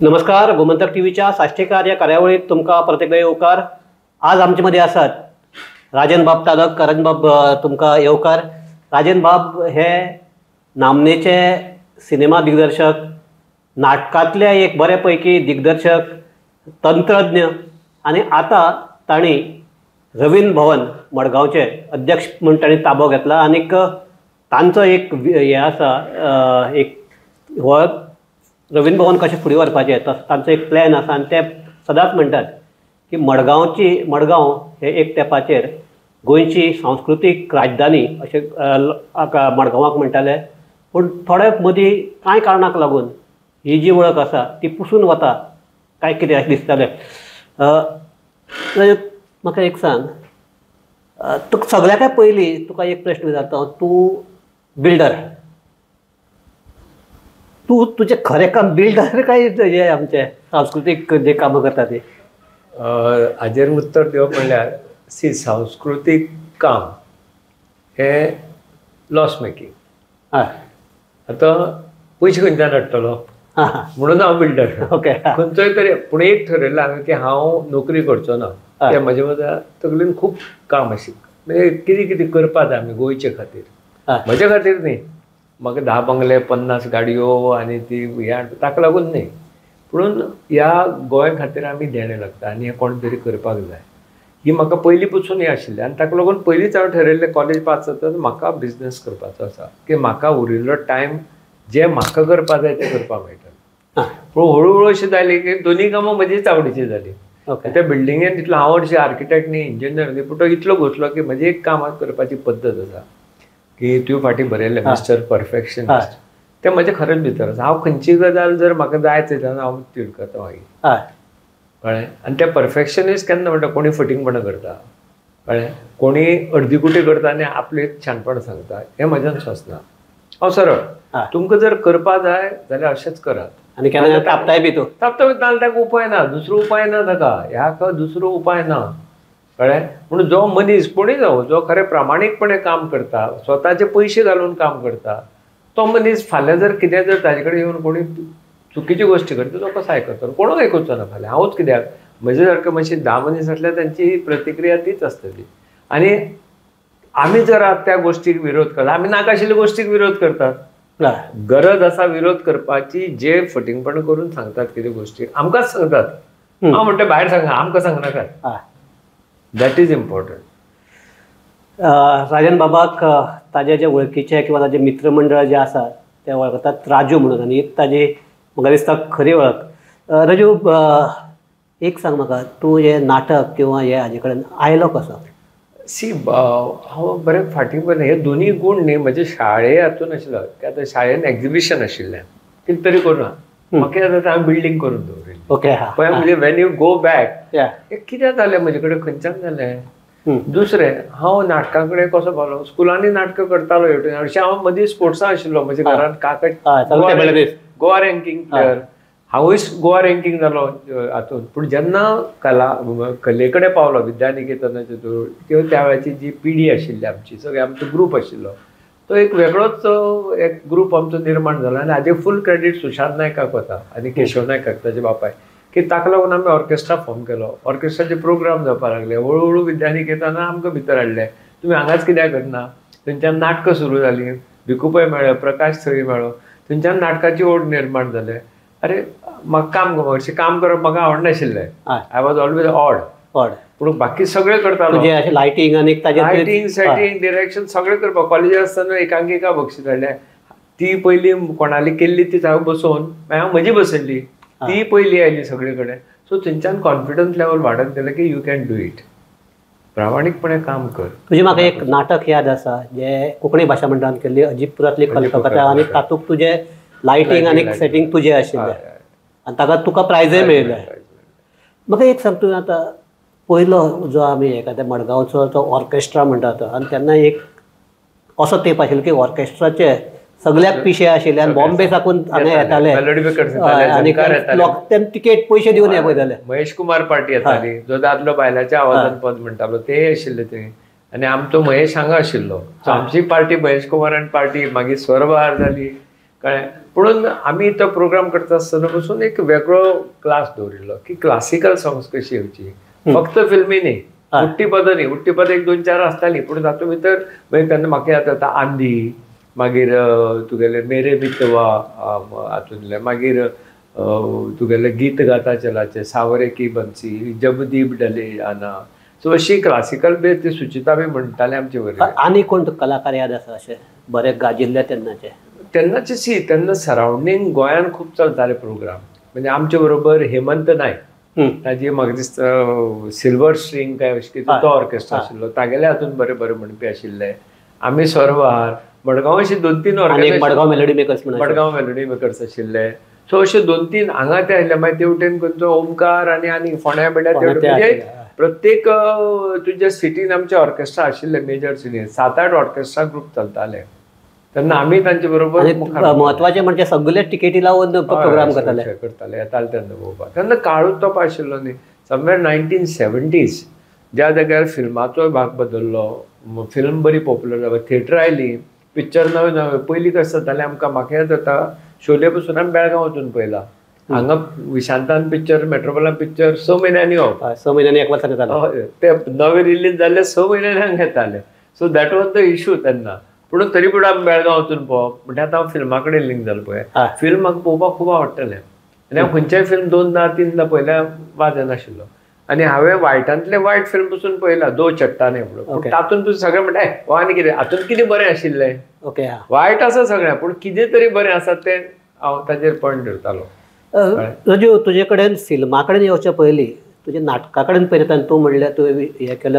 नमस्कार, गोमंतक टीव्हीच्या साश्टीकार या कार्यावळीत तुमकां परत एकदा येवकार. आज आमचे मदीं आसात राजन बाब तालक. राजन बाब, तुमकां येवकार. राजन बाब हे नामनेचे सिनेमा दिग्दर्शक, नाटकांतले एक बरे पैकी दिग्दर्शक, तंत्रज्ञ आनी आतां तांणी रवींद्र भवन मडगांवचे अध्यक्ष म्हूण तांणी ताबो घेतला. आनीक तांचो एक हें आसा, एक हो रवींद्र भवन कशें फुडें व्हरपाचें तांचो एक प्लॅन आसा. आनी ते सदांच म्हणटात की मडगांव हे एक तेंपाचेर गोंयची सांस्कृतीक राजधानी अशें मडगांवाक म्हणटाले, पूण थोडे मदीं कांय कारणाक लागून ही जी वळख आसा ती पुसून वता काय कितें अशें दिसतालें. म्हाका एक सांग, तुका सगळ्याकय पयलीं तुका एक प्रश्न विचारता, तूं बिल्डर, तूं तुजें खरें काम बिल्डर काय जे आमचे सांस्कृतीक जे कामां करता ते? हाजेर उत्तर दिवप म्हणल्यार सी, सांस्कृतीक काम हें लॉस मेकींग. आतां पयशे खंयच्यान हाडटलो म्हणून हांव बिल्डर. ओके, खंयचोय तरी. पूण एक ठरयलां हांवें की हांव नोकरी करचो ना. तें म्हज्या म्हज्या तकलेन खूब काम आशिल्लें, म्हणजे कितें कितें करपाक जाय आमी गोंयचे खातीर, म्हज्या खातीर न्ही. म्हाका 10 बंगले, 50 गाडयो आनी ती हें ताका लागून न्ही, पुणून ह्या गोंय खातीर आमी देणें लागता आनी हें कोण तरी करपाक जाय ही म्हाका पयलीं पसून हें आशिल्लें. आनी ताका लागून पयलींच हांवें ठरयल्लें कॉलेज पास जातकच म्हाका बिजनस करपाचो आसा, की म्हाका उरिल्लो टायम जे म्हाका करपाक जाय तें करपाक मेळटलें. पूण हळू हळू अशें जालें की दोनूय कामां म्हजीच आवडीचीं जालीं. त्या बिल्डिंगेन तितलो हांव अशें आर्किटेक्ट न्ही, इंजिनियर न्ही, पूण तो इतलो घुसलो की म्हजी एक काम करपाची पद्दत आसा की तुवें फाटीं बरयलें मिस्टर परफेक्शनिस्ट, तें म्हजें खरेंच भितर आसा. हांव खंयची गजाल जर म्हाका जाय जाल्यार हांव ती करता मागीर, कळ्ळें. आनी तें परफेक्शनिस्ट केन्ना म्हणटा, कोणी फटींगपणां करता, कळ्ळें, कोणी अर्दीकुटी करता आनी आपलें शाणपण सांगता, हें म्हज्यान सोंसना. हांव सरळ, तुमकां जर करपा जाय जाल्यार अशेंच करात. आनी केन्ना तापताय बी तूं तापता जाल्यार ताका उपाय ना, दुसरो उपाय ना ताका, ह्या दुसरो उपाय ना, कळ्ळें. पूण जो मनीस कोणूय जावं, जो खरें प्रामाणीकपणे काम करता, स्वताचे पयशे घालून काम करता, तो मनीस फाल्यां जर कितें जर ताजे कडेन येवन कोणी चुकीची गोश्टी करता तो कसो आयकतलो? कोणूच आयकुचो ना फाल्यां. हांवूच कित्याक, म्हजे सारके मातशे 10 मनीस आसल्यार तांची प्रतिक्रिया तीच आसतली. आनी आमी जर त्या गोश्टीक विरोध करता, आमी नाका आशिल्ल्या गोश्टीक विरोध करतात. गरज आसा विरोध करपाची, जे फटींगपण करून सांगतात कितें गोश्टी आमकांच सांगतात. हांव म्हणटा भायर सांगा, आमकां सांगनाकात. That is important. Rajan बाबाक ताजे जे वळखीचे किंवा ताजे मित्रमंडळ जे आसा ते वळखतात राजू म्हणून, आनी एक ताजी म्हाका दिसता खरी वळख. राजू, एक सांग म्हाका, तूं हें नाटक किंवा हे हाजे कडेन आयलो कसो? सी, हांव बरें फाटीं बरें हे दोनूय गूण न्ही म्हजे शाळे हातून आशिल्लो. आतां शाळेन एग्जिबिशन आशिल्लें, कितें तरी करूं, म्हाका कितें जाता हांवें बिल्डींग करून दवरिल्ली. ओके, पळय म्हणजे when you go back, हें कितें जालें म्हजे कडेन, खंयच्यान जालें. दुसरें, हांव नाटकां कडेन कसो पावलो, स्कुलांनी नाटकां करतालो हेवटेन. हरशीं हांव मदीं स्पोर्ट्सां आशिल्लो, म्हज्या घरान काका गोवा रँकींग प्लेयर, हांवूय गोवा रँकींग जालो हातून. पूण जेन्ना कले कडेन पावलो, विद्यानिकेतनाचे थ्रू, किंवा त्या वेळाची जी पिढी आशिल्ली आमची, सगळे आमचो ग्रूप आशिल्लो, तो एक वेगळोच एक ग्रूप आमचो निर्माण जालो. आनी हाजें फूल क्रेडीट सुशांत नायकाक वता आनी केशव नायकाक, ताजे बापाय, की ताका लागून आमी ऑर्केस्ट्रा फॉर्म केलो. ऑर्केस्ट्राचे प्रोग्राम जावपाक लागले. हळू हळू विद्यानिकेतना आमकां भितर हाडलें, तुमी हांगाच कित्याक करना. थंयच्यान नाटकां सुरू जालीं, भिकू पै मेळ्ळो, प्रकाश थळी मेळ्ळो, थंयच्यान नाटकाची ओड निर्माण जालें. अरे म्हाका काम हरशीं काम करप म्हाका आवडनाशिल्लें, I was always odd, पूण बाकी सगळें करतालो. लायटींग आनी लायटींग, सेटींग, डिरेक्शन सगळें करपाक. कॉलेजाक आसतना एकांकिका बक्षीस हाडलें, ती पयलीं कोणाली केल्ली ती हांवें बसोवन मागीर हांव म्हजी बसयली, ती पयली आयली सगळे कडेन. सो थंयच्यान कॉन्फिडन्स लेवल वाडत गेलें की you can do it, प्रामाणीकपणे काम कर. तुजें म्हाका एक नाटक याद आसा जें कोंकणी भाशा मंडळान केल्ली, अजीबपुरांतली कल्पकथा, आनी तातूंत तुजें लायटींग आनी सेटींग तुजें आशिल्लें आनी ताका तुका प्रायजय मेळिल्लें. म्हाका एक सांग, तुवें आतां पयलो जो आमी एखाद्या मडगांवचो तो ऑर्केस्ट्रा म्हणटा, आनी तेन्ना एक असो तेंप आशिल्लो की ऑर्केस्ट्राचे सगळ्याक पिशे आशिल्ले आनी बॉम्बे साकून हांगा येताले आनी लोक तिकेट पयशे दिवन हे पळयताले. महेश कुमार पार्टी येताली, जो दादलो बायलाच्या आवाजान पद म्हणटालो ते आशिल्ले ते. आनी आमचो महेश हांगा आशिल्लो, आमची पार्टी महेश कुमारान पार्टी, मागीर स्वरबहार जाली, कळ्ळें. पुणून आमी तो प्रोग्राम करता आसतना पसून एक वेगळो क्लास दवरिल्लो की क्लासिकल सॉंग्स कशी येवची, फक्त फिल्मी न्ही, उडटी पदां न्ही. उडटी पदां 1 2 4 आसतालीं, पूण तातूंत भितर मागीर तेन्ना म्हाका याद जाता आंधी, मागीर तुगेले मेरे मितवा हातूंतलें, मागीर तुगेले गीत गाता चलाचे सावरे की बन्सी, जब दीप डले आना. सो अशी क्लासिकल बेस ती सुचिता बी म्हणटाले आमचे बरोबर. आनी कोण कलाकार याद आसा अशे बरे गाजिल्ले तेन्नाचे? तेन्नाचे सी तेन्ना सरावंडींग गोंयान खूब चलताले प्रोग्राम. म्हणजे आमचे बरोबर हेमंत नायक, ताजी म्हाका दिसता सिल्वर स्ट्रींग काय अशें कितें तो ऑर्केस्ट्रा आशिल्लो, तागेले हातून बरे बरे म्हणपी आशिल्ले. आमी सर्वार मडगांव अशे 2 3 orchestra, Madgaon melody makers, Madgaon melody makers आशिल्ले. सो अशे 2 3 हांगा ते आयले. मागीर तेवटेन खंयचो ओमकार आनी आनी फोंड्या बिंड्या तेवटेन, म्हणजे प्रत्येक तुज्या सिटीन आमचे ऑर्केस्ट्रा आशिल्ले. मेजर सिटीन 7 8 ऑर्केस्ट्रा ग्रुप चलताले तेन्ना आमी तांचे बरोबर. म्हत्वाचें म्हणजे सगळे टिकेटी लावन प्रोग्राम करताले करताले येताले तेन्ना पळोवपाक. तेन्ना काळूच तो आशिल्लो न्ही. समवेर 1970s ज्या जाग्यार फिल्माचोय भाग बदल्लो, फिल्म बरी पॉप्युलर जाली, थिएटर आयली, पिक्चर नवे नवे. पयलीं कशें जातालें आमकां, म्हाका याद जाता शोले पसून आमी बेळगांव वचून पळयला. हांगा विशांतान पिक्चर, मेट्रोपोलान पिक्चर 6 म्हयन्यांनी येवप, 6 म्हयन्यांनी एक वर्सान येताले. ते नवे रिलीज जाल्ले 6 म्हयन्यांनी हांगा येताले. So that was the issue तेन्ना. पूण तरी पूण आमी बेळगांव वचून पळोवप. म्हणजे आतां हांव फिल्मा कडेन लिंक जालो पळय. फिल्म म्हाका पळोवपाक खूब आवडटलें आनी हांव खंयचेय फिल्म 2दा 3दा पळयल्यार वाज येनाशिल्लो. आनी हांवें वायटांतलें वायट फिल्म पसून पळयला, दो चट्टाने म्हणून, तातूंत पसून सगळें म्हणटा हो आनी कितें हातूंत कितें बरें आशिल्लें, वायट आसा सगळें पूण कितें तरी बरें आसा तें हांव ताजेर पॉयंट धरतालो. रजू, तुजे कडेन फिल्मा कडेन येवचे पयलीं तुज्या नाटका कडेन पळयता तूं म्हणल्यार तुवें हें केलें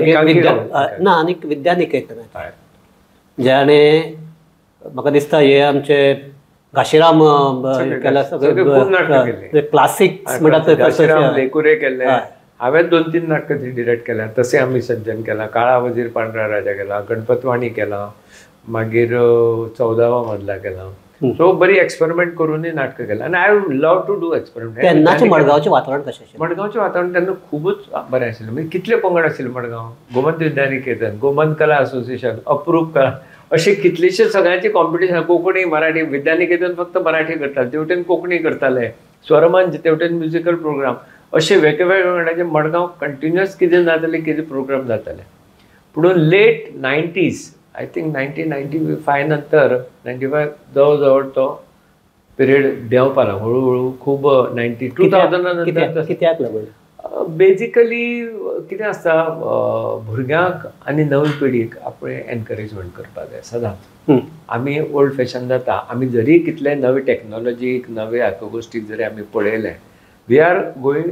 ना, आनी विद्यानिकेतन ज्याणे म्हाका दिसता हे आमचे घाशीराम केला, सगळे क्लासिक म्हणटात लेकुरे केल्ले. हांवें 2 3 नाटकां थंय डिरेक्ट केल्या. तशें आमी सज्जन केलां, काळा वजीर पांढरा राजा केला, गणपतवाणी केला, मागीर 14वा मजला केला. सो बरी एक्सपेरिमेंट करूनय नाटकां केलां आनी I love to do experiment. तेन्नाचें मडगांवचें वातावरण कशें आशिल्लें? मडगांवचें वातावरण तेन्ना खुबूच बरें आशिल्लें. म्हणजे कितले पंगड आशिल्ले मडगांव, गोमंत विद्यानिकेतन, गोमंत कला असोसिएशन, अप्रूप कला, अशे कितलेशे सगळ्यांचे कॉम्पिटिशन. कोंकणी मराठी, विद्यानिकेतन फक्त मराठी करताले, तेवटेन कोंकणी करताले, स्वरमंच तेवटेन म्युजिकल प्रोग्राम, अशे वेगवेगळे पंगडाचे मडगांव कंटिन्युअस कितें ना जाल्यार कितें प्रोग्राम जाताले. पूण लेट 90s, I think 1995 नंतर 95 जवळ जवळ तो पिरियड देंवपाक लागलो हळू हळू खूब. 2000 नंतर कित्याक लागून बेजिकली कितें आसता, भुरग्यांक आनी नवी पिढीक आपणें एनकरेजमेंट करपाक जाय सदांच. आमी ओल्ड फॅशन जाता, आमी जरी कितले नवे टॅक्नोलॉजीक नवे हाका गोश्टीक जरी आमी पळयलें, we are going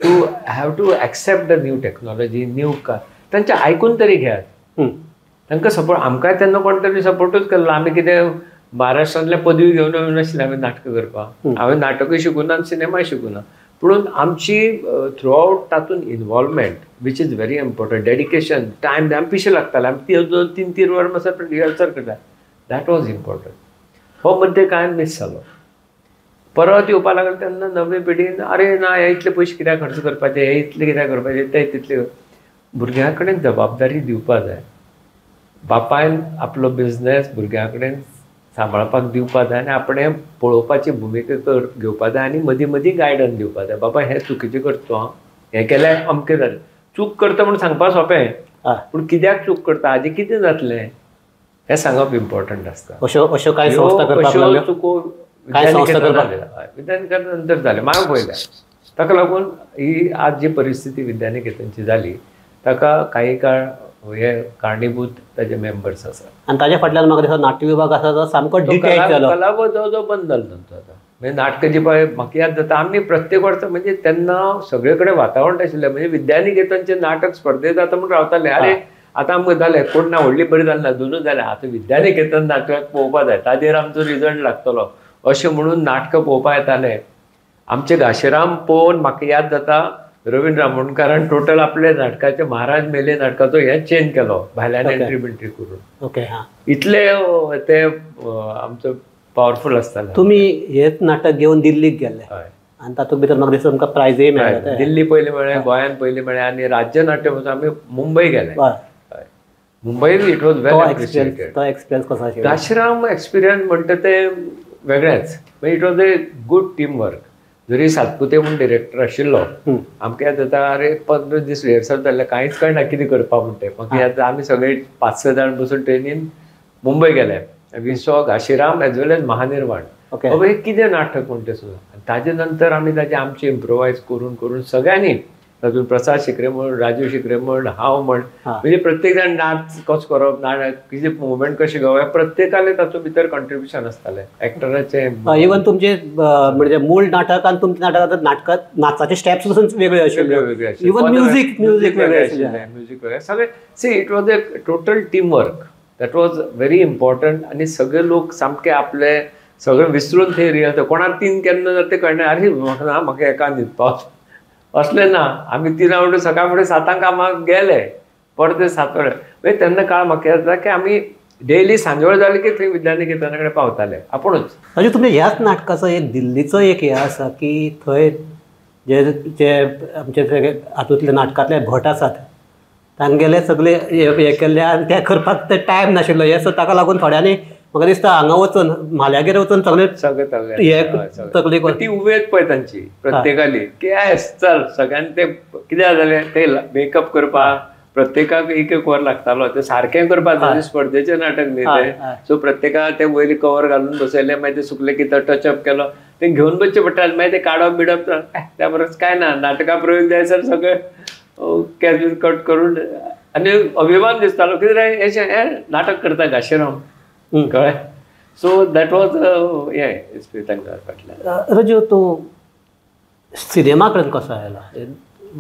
to have to accept the new technology, new car. तांचें आयकून तरी घेयात, तांकां सपोर्ट. आमकांय तेन्ना कोण तरी सपोर्टूच केल्लो. आमी कितें महाराष्ट्रांतल्या पदवी घेवन नाशिल्ले आमी नाटकां करपाक. हांवें नाटकूय शिकूना आनी सिनेमाय शिकूना, पूण आमची थ्रू आवट तातूंत involvement which is very important, dedication, time. आमी पिशे लागताले, आमी 2 3 3 वरां मातसर रिहर्सल करता, that was important. हो मध्य कांय मीस जालो. परत येवपाक लागले तेन्ना नवे पिढीन, अरे ना हे इतले पयशे कित्याक खर्च करपाचे, हे इतले कित्याक करपाचे, ते तितले. भुरग्यां कडेन जबाबदारी दिवपाक जाय. बापायन आपलो बिजनेस भुरग्यां कडेन सांबाळपाक दिवपाक जाय आनी आपणें पळोवपाची भुमिका घेवपाक जाय आनी मदीं मदीं गायडन्स दिवपाक जाय. बाबा हें चुकीचें करता तूं, हें केल्यार अमकें जालें. चूक करता म्हूण सांगपाक सोंपें, पूण कित्याक चूक करता, हाजें कितें जातलें हें सांगप इम्पॉर्टंट आसता. अश्यो अश्यो कांय संस्था करपाक लागल्यो, चुको विद्यानिकेतन नंतर जालें मागीर पळयलें. ताका लागून ही आज जी परिस्थिती विद्यानिकेतनची जाली ताका काही काळ हे कारणीभूत ताजे मेंबर्स आसा. आनी ताज्या फाटल्यान म्हाका दिसता नाट्य विभाग आसा तो सामको डिटॅच जालो. कला जवळ जवळ बंद जालो तांचो आतां. म्हणजे नाटकां जी पळय म्हाका याद जाता आमी प्रत्येक वर्सा, म्हणजे तेन्ना सगळे कडेन वातावरण आशिल्लें, म्हणजे विद्यानिकेतनचे नाटक स्पर्धे जाता म्हूण रावताले. अरे आतां आमकां जालें, कोण ना व्हडली बरी जाली ना, दोनूच जालें, आतां विद्यानिकेतन नाटक पळोवपाक जाय, ताजेर आमचो रिजल्ट लागतलो अशें म्हणून नाटकां पळोवपाक येताले. आमचे घाशीराम पळोवन म्हाका याद जाता रवींद्र आमोणकारान टोटल आपले नाटकाचे महाराज मेले नाटकाचो हे चेंज केलो भायल्यान एंट्री बिंट्री करून. ओके, इतले ते आमचो पावरफूल आसताले. तुमी हेच नाटक घेवन दिल्लीक गेले आनी तातूंत भितर म्हाका दिसता तुमकां प्रायजय मेळ्ळें. दिल्ली पयलीं मेळ्ळें, गोंयांत पयलीं मेळ्ळें आनी राज्य नाट्य आमी मुंबय गेले. Mumbai it was well appreciated. तो एक्सपिरियन्स कसो आशिल्लो? घाशीराम एक्सपिरियन्स म्हणटा ते वेगळेंच. मागीर it was a good team work. जरी सातपुते म्हूण डिरेक्टर आशिल्लो, आमकां याद जाता अरे 15 दीस रिहर्सल जाल्लें, कांयच कळना कितें करपा म्हण तें. म्हाका याद आमी सगळे 5-6 जाण बसून ट्रेनीन मुंबय गेले. We saw Ghashiram as well as Mahanirvan. बाबा हें कितें नाटक म्हण तें सुद्दां. आनी ताजे नंतर आमी ताजें आमचें इम्प्रोवायज करून करून सगळ्यांनी, तातूंत प्रसाद शिकरे म्हण, राजू शिकरे म्हण, हांव म्हण, म्हणजे प्रत्येक जाण नाच कसो करप, नाच कितें मुवमेंट कशें घेवप, प्रत्येकालें तातूंत भितर कॉन्ट्रिब्युशन आसतालें एक्टराचें. इवन तुमचे म्हणजे मूळ नाटक आनी तुमच्या नाटकांत नाटकांत नाचाचे स्टेप्स पसून वेगळे आशिल्ले, वेगळे आशिल्ले, इवन म्युजीक म्युजीक वेगळें आशिल्लें, म्युजीक वेगळें सगळें. See it was a total team work that was very important. आनी सगळे लोक सामके आपले सगळें विसरून थंय रिहर्सल, कोणाक 3 केन्ना जाता तें कळना. अरे म्हाका ना, म्हाका एका न्हिदपाक असलें ना. आमी 3 फुडें सकाळ फुडें 7 कामाक गेले, परते 7 वरां. मागीर तेन्ना काळ म्हाका याद जाता की आमी डेली सांजवेळ जाली की थंय विद्यानिकेतना कडेन पावताले आपुणूच. म्हणजे तुमच्या ह्याच नाटकाचो एक दिल्लीचो एक हें आसा की थंय जे जे आमचे हातूंतले नाटकांतले भट आसात तांगेले सगळे हे केल्ले आनी ते करपाक ते टायम नाशिल्लो. हे सो ताका लागून थोड्यांनी म्हाका दिसता हांगा वचून म्हाल्यागेर वचून सगळे सगळे हे तकली ती उमेद पळय तांची प्रत्येकाली की एस चल सगळ्यांनी ते कितें जालें ते मेकअप करपाक प्रत्येकाक एक एक वर लागतालो, ते सारकें करपाक जाय, स्पर्धेचें नाटक न्ही तें. सो प्रत्येकाक ते वयले कवर घालून बसयलें, मागीर ते सुकले की तो टचअप केलो, ते घेवन बसचें पडटालें, मागीर ते काडप बिडप त्या बरोबर काय ना. नाटका प्रयोग जायसर सगळें कॅच कट करून आनी अभिमान दिसतालो कितें हें नाटक करता घाशीराम, कळ्ळें. सो that was हें तांकां फाटल्यान. रजू, तूं सिनेमा कडेन कसो आयला?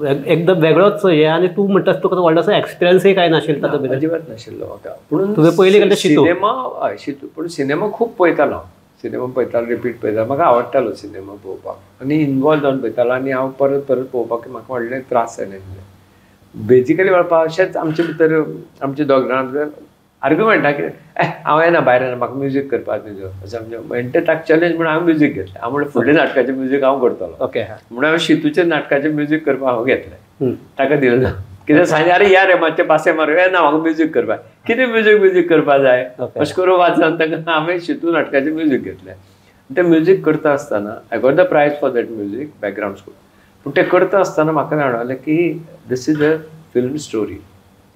एकदम वेगळोच हे आनी तूं म्हणटा तुका व्हडलोसो एक्सपिरियन्सूय कांय नाशिल्लो तातूंत भितर? अजिबात नाशिल्लो म्हाका. पूण तुवें पयलीं केल्लें शितू सिनेमा, हय शितू, पूण सिनेमा खूब पळयतालो, सिनेमा पळयतालो, रिपीट पळयतालो, म्हाका आवडटालो सिनेमा पळोवपाक आनी इनवॉल्व जावन पळयतालो. आनी हांव परत परत पळोवपाक म्हाका व्हडले त्रास जायनाशिल्ले. बेजिकली म्हणपाक अशेंच आमचे भितर आमचे दोग जाणां भितर आर्ग्युमेंट की हांव येना भायर येना, म्हाका म्युजीक करपाक तुजो अशें आमचें म्हणटा. ताका चॅलेंज म्हणून हांवें म्युजीक घेतलें. हांव म्हणलें फुडलें नाटकाचें म्युजीक हांव करतलो. ओके. म्हणून हांवें शितूचें नाटकाचें म्युजीक करपाक हांव घेतलें, ताका दिलें ना. कितें सांजे अरे या रे मातशें पासे मारू, येना म्हाका म्युजीक करपाक, कितें म्युजीक म्युजीक करपाक जाय अशें करून वाचून ताका हांवें शितू नाटकाचें म्युजीक घेतलें. तें म्युजीक करता आसतना I got the prize for that music background score. पूण तें करता आसतना म्हाका जाणवलें की this is a film story,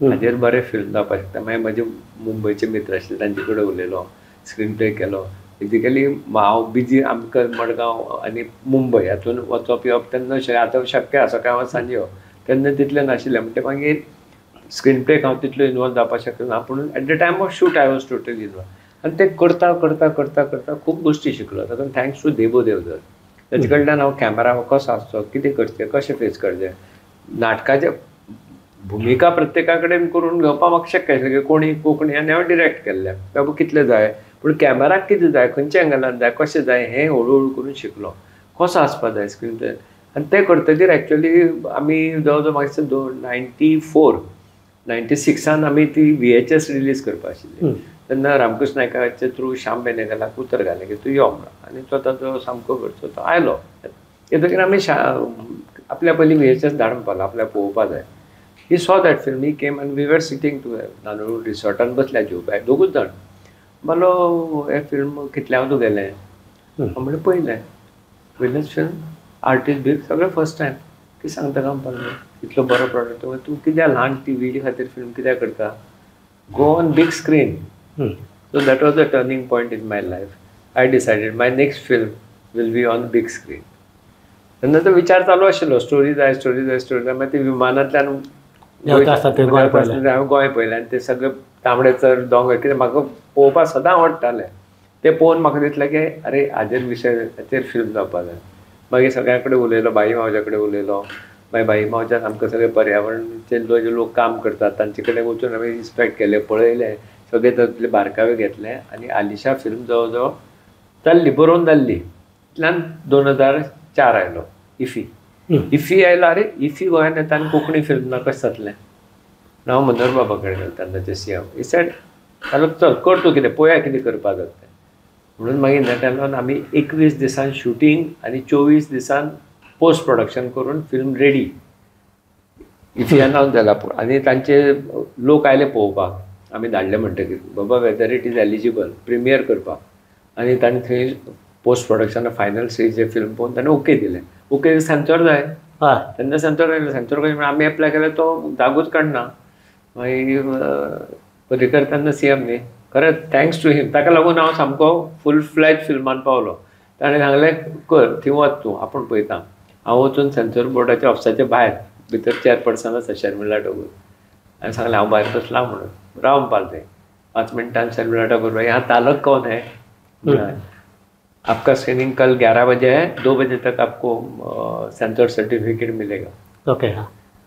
हाजेर बरें फिल्म जावपाक शकता. मागीर म्हजे मुंबयचे मित्र आशिल्ले तांचे कडेन उलयलो, स्क्रीन प्ले केलो. बेजिकली हांव बिजी, आमकां मडगांव आनी मुंबय हातून वचप येवप तेन्ना आतां शक्य आसा काय हांव सांजे येवप तेन्ना तितलें नाशिल्लें. म्हणटा मागीर स्क्रीन प्लेक हांव तितलो इनवॉल्व जावपाक शकना ना, पूण at the time of shoot I was totally involve. आनी तें करता करता करता करता खूब गोश्टी शिकलो. तातूंत thanks to Debo Deodhar, ताचे कडल्यान हांव कॅमेरा कसो आसचो, कितें करचें, कशें फेस करचें, नाटकाचें भुमिका प्रत्येका कडेन करून घेवपाक म्हाका शक्य आशिल्लें की कोणी कोंकणी आनी हांवें डिरेक्ट केल्लें बाबा कितलें जाय, पूण कॅमेराक कितें जाय, खंयच्या एंगलान जाय, कशें जाय हें हळू हळू करून शिकलो, कसो आसपा जाय स्क्रीन प्ले. आनी तें करतकीर एक्चुअली आमी जवळ जवळ म्हाका दिसता 94 96 आमी ती VHS release करपा आशिल्ली. तेन्ना रामकृष्ण नायकाचे थ्रू श्याम बेनेगलाक उतर घालें की तूं यो म्हणून, आनी तो ताचो सामको करचो तो आयलो. येतकीर आमी आपल्या पयलीं VHS धाडून पावलो, आपल्याक पळोवपा जाय. He saw that film, he came and we were sitting together. नानू रिसॉर्टान बसल्या जेवपाक दोगूच जाण. म्हणलो हें फिल्म कितल्यांक तूं गेलें? हांव म्हणलें पयलें, पयलेंच फिल्म, आर्टिस्ट बी सगळें फर्स्ट टायम. कितें सांगता काय म्हणपाक इतलो बरो प्रॉडक्ट, तूं कित्याक ल्हान टीव्ही खातीर फिल्म कित्याक करता, go on big screen. So that was the turning point in my life. I decided my next film will be on big screen. तेन्ना तो विचार चालू आशिल्लो, स्टोरी जाय, स्टोरी जाय, स्टोरी जाय. मागीर ती विमानांतल्यान हांवें गोंय पळयलें आनी ते सगळे तांबडे चर दोंगर कितें म्हाका पळोवपाक सदां आवडटालें. तें पळोवन म्हाका दिसलें की अरे हाजेर विशय, हाचेर फिल्म जावपाक जाय. मागीर सगळ्यां कडेन उलयलो, भाई मावज्या कडेन उलयलो. मागीर भाई मावज्यान आमकां सगळे पर्यावरणाचे जे लोक काम करतात तांचे कडेन वचून आमी इन्स्पेक्ट केलें, पळयलें, सगळे तातूंतले बारकावे घेतले आनी आलिशा फिल्म जवळ जवळ जाल्ली, बरोवन जाल्ली. इतल्यान 2004 आयलो इफी. इफी आयलो, अरे इफी गोंयांत येता आनी कोंकणी फिल्म ना कशें जातलें. हांव मनोहर बाबा कडेन गेलो तेन्नाचे CM. He said चल कर तूं कितें, पळोवया कितें करपाक जाता तें. म्हणून मागीर नेटान आमी 21 दिसान शुटींग आनी 24 दिसान पोस्ट प्रोडक्शन करून फिल्म रेडी. इफी अनावन्स जाला आनी तांचे लोक आयले पळोवपाक. आमी धाडले म्हणटकीर बाबा whether it is eligible premiere करपाक. आनी ताणें थंय पोस्ट प्रोडक्शना फायनल स्टेज फिल्म पळोवन ताणें ओके दिलें. ओके सेन्सॉर जाय तेन्ना सेन्सॉर आयलें. सेन्सॉर कशें आमी एप्लाय केल्यार तो जागोच काडना. मागीर पर्रीकर तेन्ना सी एम न्ही, खरें thanks to him, ताका लागून हांव सामको फूल फ्लॅज फिल्मान पावलो. ताणें सांगलें कर थंय वच तूं, आपूण पळयता. हांव वचून सेन्सॉर बोर्डाच्या ऑफिसाच्या भायर भितर चेअरपर्सन आसा शर्मिला टोगूर, हांवें सांगलें हांव भायर बसलां म्हणून, राव म्हणपाक थंय 5 मिनटान शर्मिला टागोर भाई यहाँ तालक कौन है, आपका स्क्रीनिंग कल 11 बजे है, 2 बजे तक आपको सेंसर सर्टिफिकेट मिलेगा. ओके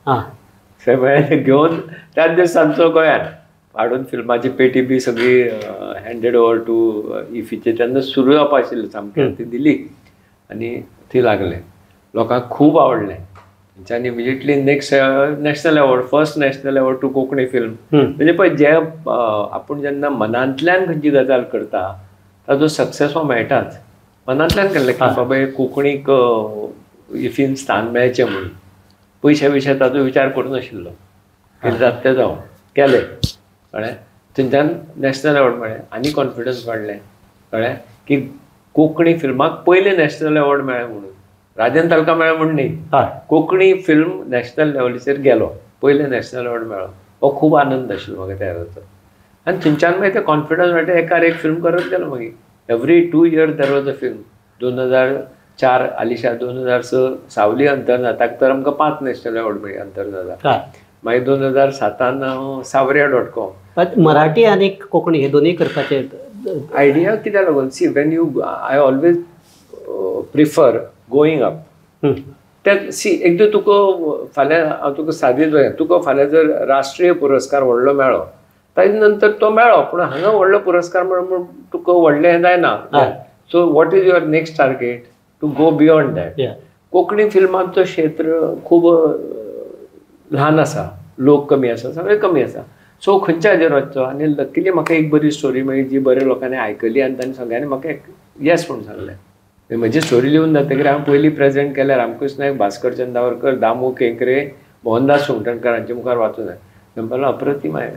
हां सगळें घेवन त्याच दीस आमचो गोंयांत हाडून फिल्माची पेटी बी सगळी हँडेड ओवर टू इफीचे तेन्ना सुरू जावपा आशिल्लें सामकें, ती दिली आनी ती लागलें, लोकांक खूब आवडलें. तेंच्यांनी immediately next national award, first national award to Konkani film. म्हणजे पळय जे आपूण जेन्ना मनांतल्यान खंयची गजाल करता ताजो सक्सेस हो मेळटाच. मनांतल्यान केल्लें की बाबा कोंकणीक इफीन स्थान मेळचें म्हणून, पयशे विशय ताजो विचार करूं नाशिल्लो, कितें जाता तें जावं, केलें. कळ्ळें, थंयच्यान नॅशनल अवॉर्ड मेळ्ळें आनी कॉन्फिडन्स वाडलें. कळ्ळें की कोंकणी फिल्माक पयलें नॅशनल अवॉर्ड मेळ्ळें म्हणून, राजन तालका मेळ्ळें म्हूण न्ही, कोंकणी फिल्म नॅशनल लेवलीचेर गेलो, पयलें नॅशनल अवॉर्ड मेळ्ळो, हो खूब आनंद आशिल्लो म्हाका त्या वेळाचो. आनी थंयच्यान मागीर ते कॉन्फिडन्स मेळटा, एकार एक फिल्म करत गेलो. मागीर every 2 year there was a film. 2004 Alisha, 2006 Savli Antarnad, ताका तर आमकां 5 नॅशनल अवॉर्ड मेळ्ळी अंतरनादाक. मागीर 2007 सावरिया डॉट कॉम. मराठी आनी कोंकणी हे दोनूय करपाचे आयडिया कित्याक लागून, see when you, I always prefer going up. ते सी एकदां तुका फाल्यां हांव तुका सादीच तुका फाल्यां जर राष्ट्रीय पुरस्कार व्हडलो मेळ्ळो ताजे नंतर तो मेळ्ळो, पूण हांगा व्हडलो पुरस्कार मेळ्ळो म्हूण तुका व्हडलें हें जायना. So what is your next target to go beyond that. Konkani फिल्मांचो क्षेत्र खूब ल्हान आसा, लोक कमी आसा, सगळें कमी आसा. सो खंयच्या हाजेर वचचो. आनी लकीली म्हाका एक बरी स्टोरी मेळ्ळी जी बऱ्या लोकांनी आयकली आनी तांणी सगळ्यांनी म्हाका येस म्हूण सांगलें. म्हजी स्टोरी लिवन जातकीर हांवें पयलीं प्रेजेंट केल्यार रामकृष्ण नायक, भास्कर चंदावरकर, दामू केंकरे, मोहनदास सुंगटणकर हांचे मुखार वाचून म्हणपाक अप्रतिम आहे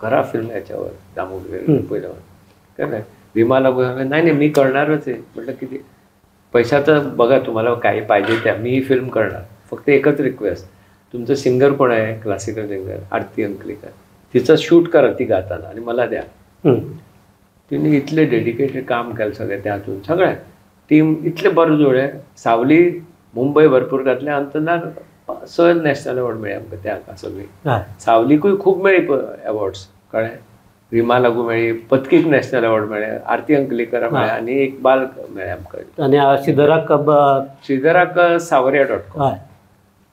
खरा फिल्म ह्याच्यावर दामू केंकरे पयलं कळ्ळें. विमा लागू सांगलें नाही नाही मी करणारच आहे. म्हटलं किती पैशाचं बघा, तुम्हाला काही पाहिजे त्या मी ही फिल्म करणार, फक्त एकच रिक्वेस्ट, तुमचं सिंगर कोण आहे क्लासिकल सिंगर आरती अंकलीकर, तिचं शूट करा ती गाताना आणि मला द्या. तिने इतले डेडिकेटेड काम केलं सगळें त्या हातून, सगळें टीम इतलें बरें जुळ्ळें. सावली मुंबय भरपूर घातलें, अंतरनाद 6 नॅशनल अवॉर्ड मेळ्ळे आमकां त्या सगळीं. सावलीकूय खूब मेळ्ळी अवॉर्ड्स, कळ्ळें. रिमा लागू मेळ्ळी, पत्कीक नॅशनल अवॉर्ड मेळ्ळे, आरती अंकलीकर मेळ्ळे आनी एक बाल मेळ्ळें आमकां. आनी श्रीधराक, श्रीधराक सावरिया डॉट कॉम,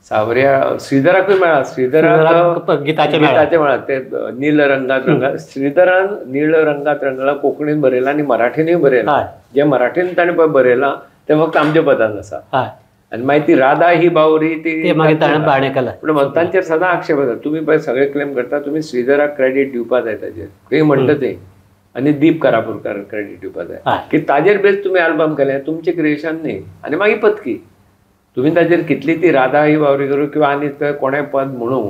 सावरिया श्रीधराकूय मेळ्ळा, श्रीधराक गिताचें मेळ्ळा ते नील रंगात रंगा, श्रीधरान नीळ रंगात रंगला कोंकणीन बरयलां आनी मराठीनूय बरयलां. जें मराठीन ताणें पळय बरयलां तें फक्त आमच्या पदान आसा. आनी मागीर ती राधा ही बावरी ती मागीर ताणें बाणें केलां. पूण तांचेर सदां आक्षेप आसा, तुमी पळय सगळे क्लेम करता, तुमी श्रीधराक क्रेडीट दिवपा जाय ताजेर, खंय म्हणटा तें, आनी दीप कारापूरकार क्रेडीट दिवपा जाय की ताजेर बेज तुमी एल्बम केलें, तुमचें क्रिएशन न्ही. आनी मागीर पत्की तुम्ही ताजेर कितली ती राधा ही बावरी करूं किंवा आनी कोणें पद म्हणू,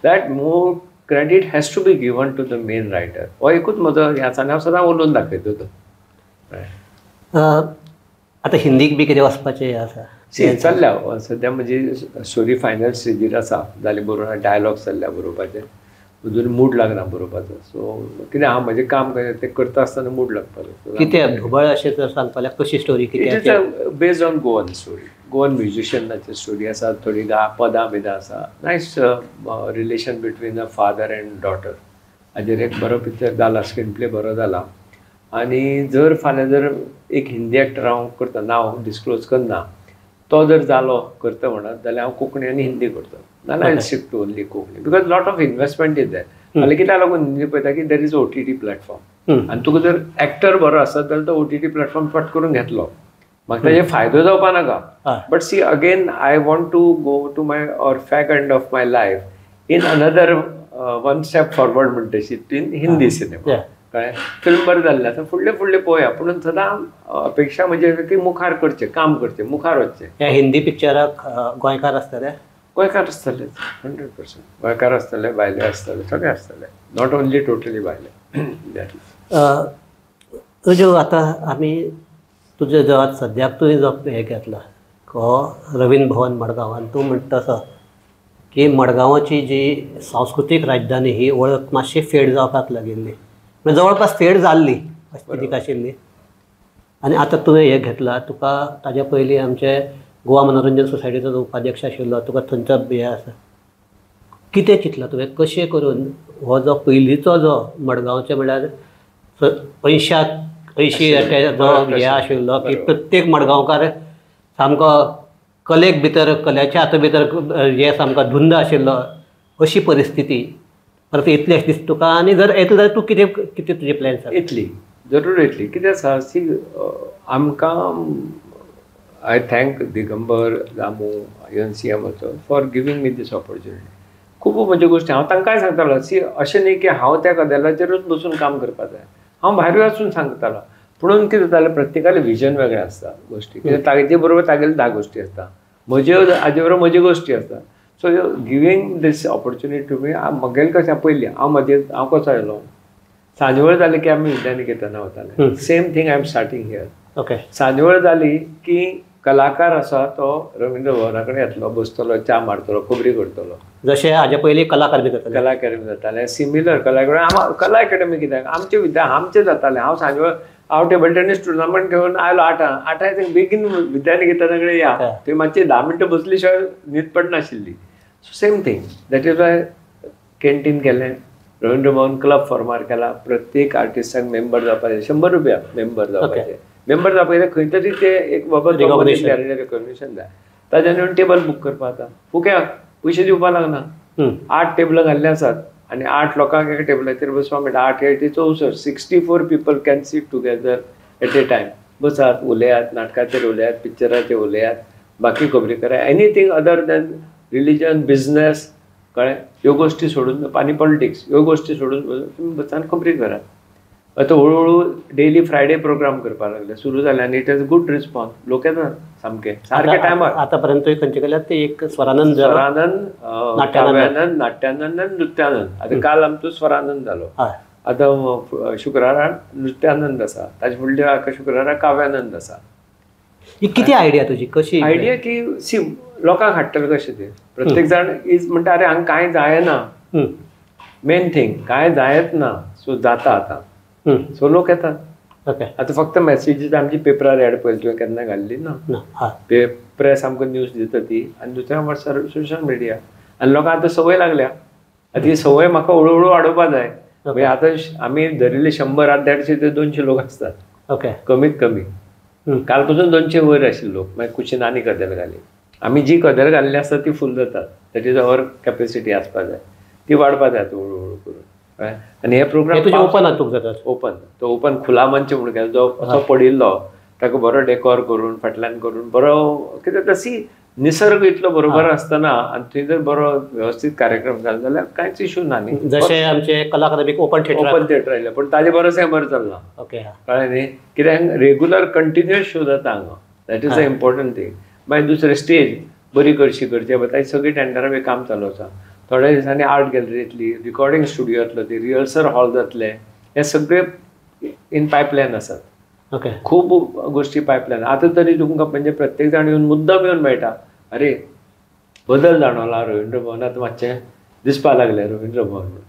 that more credit has to be given to the main writer. हो एकूच म्हजो हें आसा आनी हांव सदां उलोवन दाखयता तो. आतां हिंदीक बी कितें वचपाचें आसा चल्ल्या सद्या म्हजी स्टोरी फायनल स्टेजीर आसा, जाली बरोवन, डायलॉग चल्ल्या बरोवपाचे, अजून मूड लागना बरोवपाचो. सो कितें हांव म्हजें काम तें करता आसतना मूड लागपाचो. कितें ढोबळ अशें जर सांगपा जाल्यार कशी स्टोरी कितें? It is based on Goan story, Goan म्युजिशियनाची story आसा, थोडी पदां बिदां आसा. Nice relation between a father and daughter हाजेर एक बरो पिक्चर जाला, स्क्रीन प्ले बरो जाला. आनी जर फाल्यां जर एक हिंदी एक्टर हांव करता, नांव डिस्क्लोज करना, तो जर जालो करता म्हणत जाल्यार हांव कोंकणी आनी हिंदी करता, नाल्यार I shift to only Konkani, because lot of investment is there. फाल्यां कित्याक लागून हिंदी पळयता की there is OTT platform, आनी तुका जर एक्टर बरो आसत जाल्यार तो OTT platform फट करून घेतलो, म्हाका ताजे फायदो जावपा नाका. But see again I want to go to my or fag end of my life in another one step forward म्हणटा तशी इन हिंदी सिनेमा. कळ्ळें, फिल्म बरें जाल्लें आसा, फुडलें फुडलें पळोवया, पूण सदां अपेक्षा म्हणजे की मुखार करचें, काम करचें, मुखार वचचें. ह्या हिंदी पिक्चराक गोंयकार आसतले? गोंयकार आसतले, 100% गोंयकार आसतले, भायले आसतले, सगळे आसतले, not only totally भायले. तुज्यो आतां आमी तुजे जो आतां सद्याक तुवें जो हें घेतला हो रवींद्र भवन मडगांव, आनी तूं म्हणटा तसो की मडगांवाची जी सांस्कृतीक राजधानी ही वळख मातशी फेड जावपाक लागिल्ली, म्हणजे जवळपास फेड जाल्ली अशी ती आशिल्ली. आनी आतां तुवें हें घेतलां, तुका ताज्या पयलीं आमचे गोवा मनोरंजन सोसायटीचो जो उपाध्यक्ष आशिल्लो तुका थंयचो हें आसा, कितें चिंतलां तुवें कशें करून हो जो पयलींचो जो मडगांवचे म्हणल्यार 80 जो हें आशिल्लो की प्रत्येक मडगांवकार सामको कलेक भितर कल्याच्या हाता भितर हे सामको धुंद आशिल्लो, अशी परिस्थिती परत येतली अशें दिसता तुका? आनी जर येतली जाल्यार तूं कितें कितें तुजे प्लॅन्स आसा? येतली, जरूर येतली. कितें आसा सी आमकां I thank Digambar Jamu NCM also for giving me this opportunity. खूब म्हज्यो गोश्टी हांव तांकांय सांगतालो, सी अशें न्ही की हांव त्या कदेलाचेरूच बसून काम करपाक जाय, हांव भायर वचून सांगतालो. पुणून कितें जातालें प्रत्येकालें विजन वेगळें आसता गोश्टी, कित्याक ताजे बरोबर तागेले 10 गोश्टी आसता, म्हज्यो हाजे बरोबर म्हज्यो गोश्टी आसता. So giving this opportunity to me, म्हगेलें कशें पयलीं हांव म्हजे हांव कसो आयलो, सांजवेळ जाली की आमी विद्यानिकेतना वताले, same thing I am starting here. Okay, सांजवेळ जाली की कलाकार आसा तो रवींद्र भवना कडेन येतलो, बसतलो, च्या मारतलो, खबरी करतलो. जशें हाजे पयलीं कला अकादमी जातालें, कला अकादमी जातालें, सिमिलर कला अकादमी कला अकादमी कित्याक आमचे विद्या आमचें जातालें. हांव सांजवेळ हांव टेबल टेनीस टुर्नामेंट घेवन आयलो 8 आठांक बेगीन विद्यानिकेतना कडेन या, थंय मातशी 10 मिनटां बसली शिवाय न्हीद पडनाशिल्ली. So same thing, that is why canteen केलें, रवींद्र भवन क्लब फॉर्मार केला, प्रत्येक आर्टिस्टाक मेंबर जावपाचें 100 रुपया मेंबर जावपाचें, मेंबर जावपाक खंय तरी ते एक बाबा रेकॉग्निशन जाय, ताज्या न्हू टेबल बूक करपाक आतां फुक्याक पयशे दिवपाक लागना. 8 टेबलां घाल्लीं आसात आनी 8 लोकांक एका टेबलाचेर बसपा म्हणटा, 8 8 64, 64 people can sit together at a time. बसात, उलयात, नाटकाचेर उलयात, पिक्चराचेर उलयात, बाकी खबरी करात, anything other than religion, business, कळ्ळें, ह्यो गोश्टी सोडून आनी पॉलिटिक्स ह्यो गोश्टी सोडून तुमी बसात खबरी करात. आतां हळू डेली फ्रायडे प्रोग्राम करपाक लागले, सुरू जाले आनी it is good response, लोक येतात सामके सारके टायमार. आतांपर्यंत खंयचे केल्यात ते एक स्वरानंद, स्वरानंद, काव्यानंद, नाट्यानंद आनी नृत्यानंद. आतां काल आमचो स्वरानंद जालो, आतां शुक्रारा नृत्यानंद आसा, ताजे फुडल्या शुक्रारा काव्यानंद आसा. ही कितें आयडिया तुजी, कशी आयडिया की सी लोकांक हाडटले कशें ते प्रत्येक जाण is म्हणटा अरे हांगा कांय जायना, मेन थींग कांय जायत ना, सो जाता आतां, सो लोक येतात. आतां फक्त मॅसेजीस आमची पेपरार एड पळयली तुवें केन्ना घाल्ली ना, प्रेस आमकां न्यूज दिता ती, आनी दुसऱ्या म्हणल्यार सोशल मिडिया, आनी लोकांक आतां संवय लागल्या. आतां ही संवय म्हाका हळू हळू वाडोवपा जाय. म्हणजे आतां आमी धरिल्ले 100 आतां 150 ते 200 लोक आसतात. ओके, कमीत कमी काल पासून 200 वयर आशिल्ले लोक. मागीर कुशीन आनी कदेल घाली, आमी जी कदेल घाल्ली आसता ती फूल जातात, that is our capacity आसपा जाय, ती वाडपा जाय हळू हळू करून. आनी हे प्रोग्राम ओपन हातूंक जातात, ओपन, तो ओपन खुला मंच म्हणून केलो, जो असो पडिल्लो ताका बरो डेकोर करून फाटल्यान करून बरो कित्याक तशी निसर्ग इतलो बरोबर आसतना आनी थंय जर बरो वेवस्थीत कार्यक्रम जालो जाल्यार कांयच इशू ना न्ही. जशें आमचे कला अकादमीक ओपन थिएटर, ओपन थिएटर आयलें, पूण ताजे बरो बरें चल्लां. ओके, कळ्ळें न्ही, कित्याक रेगुलर कंटिन्युअस शो जाता हांगा, that is a important thing. मागीर दुसरें स्टेज बरी करशी करची, ताजी सगळीं टेंडरां बी काम चालू आसा. थोड्या दिसांनी आर्ट गॅलरी येतली, रिकॉर्डिंग स्टुडियो येतलो, ती रिहर्सल हॉल जातले, हे सगळे इन पायपलायन आसात. ओके, खूब गोश्टी पायपलायन आतां तरी तुमकां म्हणजे प्रत्येक जाण येवन मुद्दम येवन मेळटा, अरे बदल जाणवला रवींद्र भवनात, मातशें दिसपाक लागलें रवींद्र भवन म्हणून.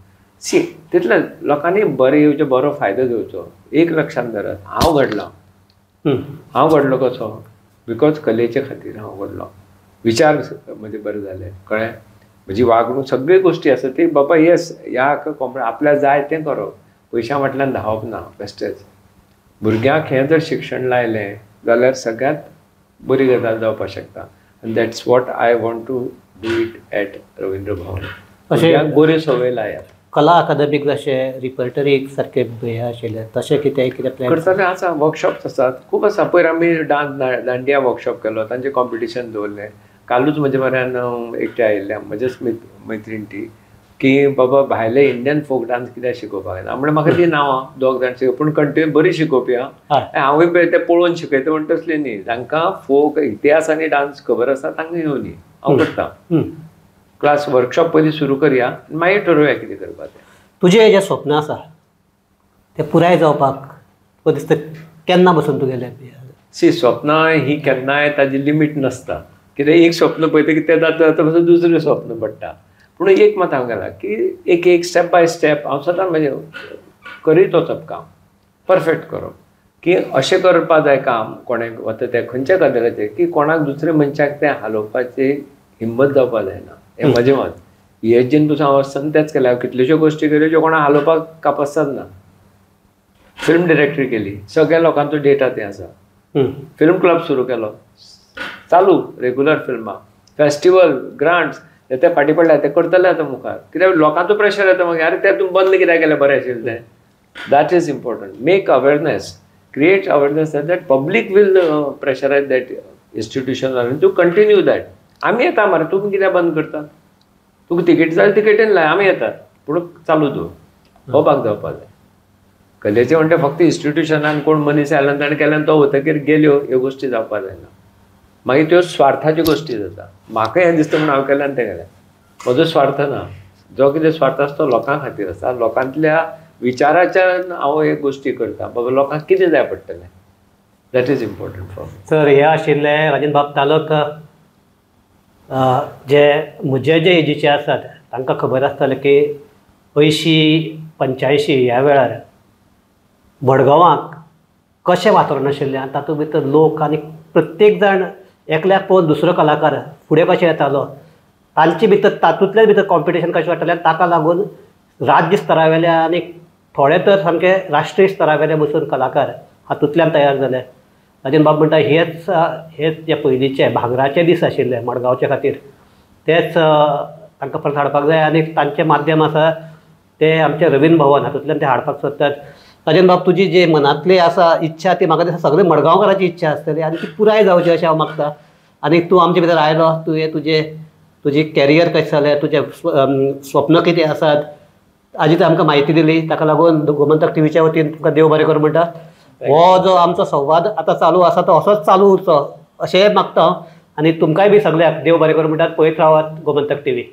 सी तितलें लोकांनी बरें येवचें, बरो फायदो घेवचो. एक लक्षांत धरात, हांव घडलो, हांव घडलो कसो, because कलेचे खातीर हांव घडलो, विचार म्हजे बरे जाले, कळ्ळें, म्हजी वागणूक सगळ्यो गोश्टी आसा ती बाबा येस ह्या कॉम्प्र आपल्याक जाय तें करप, पयशां फाटल्यान धांवप ना. बेश्टेंच भुरग्यांक हें जर शिक्षण लायलें जाल्यार सगळ्यांत बरी गजाल जावपाक शकता. आनी that's what I want to do it at Ravindra Bhavan. अशें बऱ्यो संवय लायात. कला अकादमीक जशें रिपर्टरी सारकें हें आशिल्लें तशें कितें कितें प्लॅन करतलें आसा, वर्कशॉप्स आसात खूब आसा. पयर आमी डान्स दांडिया वर्कशॉप केलो, तांचें कॉम्पिटिशन दवरलें. कालूच म्हज्या म्हऱ्यान एकटें आयिल्लें म्हजेच मैत्रीण ती, की बाबा भायले इंडियन फोक डान्स कित्याक शिकोवपाक येना म्हणल्यार म्हाका ती नांवां दोग जाण शिकोवप, पूण कंटिन्यू बरी शिकोवपी. आं हांवूय पळय तें पळोवन शिकयता म्हण तसलें न्ही, तांकां फोक इतिहास आनी डान्स खबर आसा तांकां येवनी. हांव करता क्लास वर्कशॉप पयलीं सुरू करया, मागीर ठरोवया कितें करपाक तें. तुजें जें स्वप्न आसा तें पुराय जावपाक तुका दिसता केन्ना बसून तुगेलें? सी, स्वप्नां ही केन्नाय ताजी लिमीट नासता. कित्याक एक स्वप्न पळयता की तें जाता जाता पासून दुसरें स्वप्न पडटा. पूण एक मात हांव गेला की एक एक स्टेप बाय स्टेप हांव सदांच म्हणजे करीत वचप, काम परफेक्ट करप की अशें करपा जाय काम कोणें वता तें खंयच्या गजालीचेर की कोणाक दुसऱ्या मनशाक तें हालोवपाची हिम्मत जावपा जायना. हें म्हजें मत. हे जेन पसून हांव आसतना तेंच केलें. हांवें कितल्योश्यो गोश्टी केल्यो ज्यो कोणाक हालोवपाक कापसाद ना. फिल्म डिरेक्टरी केली, सगळ्या लोकांचो डेटा तें आसा. फिल्म क्लब सुरू केलो, चालू रेगुलर फिल्मां, फेस्टिवल, ग्रांट्स ते फाटीं पडल्या ते करतले आतां मुखार. कित्याक लोकांचो प्रेशर येता मागीर, आरे तें तुमी बंद कित्याक केलें, बरें आशिल्लें तें. That is important. Make awareness, create awareness that public will pressurise that institution to continue that. आमी येता मरे, तुमी कित्याक बंद करता? तुका तिकेट जाय तिकेटीन लाय, आमी येतात, पूण चालू दवर. हो भाग जावपा जाय. कलेचें म्हणटा फक्त इन्स्टिट्युशनान कोण मनीस आयलो आनी ताणें केल्यान तो वतकीर गेल्यो, ह्यो गोश्टी जावपा जायना. मागीर त्यो स्वार्थाच्यो गोश्टी जाता. म्हाका हें दिसता म्हणून हांव केलें आनी तें केलें. म्हजो स्वार्थ ना. जो कितें स्वार्थ आसा तो लोकां खातीर आसा. लोकांतल्या विचाराच्यान हांव हे गोश्टी करता. बाबा लोकांक कितें जाय पडटलें, that is important for me. Sir, हे आशिल्ले राजन बाब तालक, जे म्हजे जे एजीचे आसात तांकां खबर आसतलें की 80 85 ह्या वेळार मडगांवाक कशें वातावरण आशिल्लें आनी तातूंत भितर लोक आनी प्रत्येक जाण एकल्याक पळोवन दुसरो कलाकार फुडें कशें येतालो, तांचे भितर तातूंतल्यान भितर कॉम्पिटिशन कशें वाडटालें आनी ताका लागून राज्य स्तरावेल्या आनी थोडे तर सामके राष्ट्रीय स्तरावेले बसून कलाकार हातूंतल्यान तयार जाले. राजन बाब म्हणटा हेच हेच जे पयलींचे भांगराचे दीस आशिल्ले मडगांवचे खातीर, तेच तांकां परत हाडपाक जाय आनी तांचें माध्यम आसा ते आमचें रवींद्र भवन, हातूंतल्यान ते हाडपाक सोदतात. राजन बाब, तुजी जी मनांतली आसा इच्छा ती म्हाका दिसता सगळे मडगांवकाराची इच्छा आसतली आनी ती पुराय जावची अशें हांव मागता. आनी तूं आमचे भितर आयलो, तुवें तुजी कॅरियर कशें जालें, तुजें स्वप्न कितें आसात हाजी तूं आमकां म्हायती दिली, ताका लागून गोमंतक टीव्हीच्या वतीन तुमकां देव बरें करूं म्हणटा. हो जो आमचो संवाद आतां चालू आसा तो असोच चालू उरचो अशेंय मागता हांव आनी तुमकांय बी सगळ्याक देव बरें करूं म्हणटात. पळयत रावात गोमंतक टीव्ही.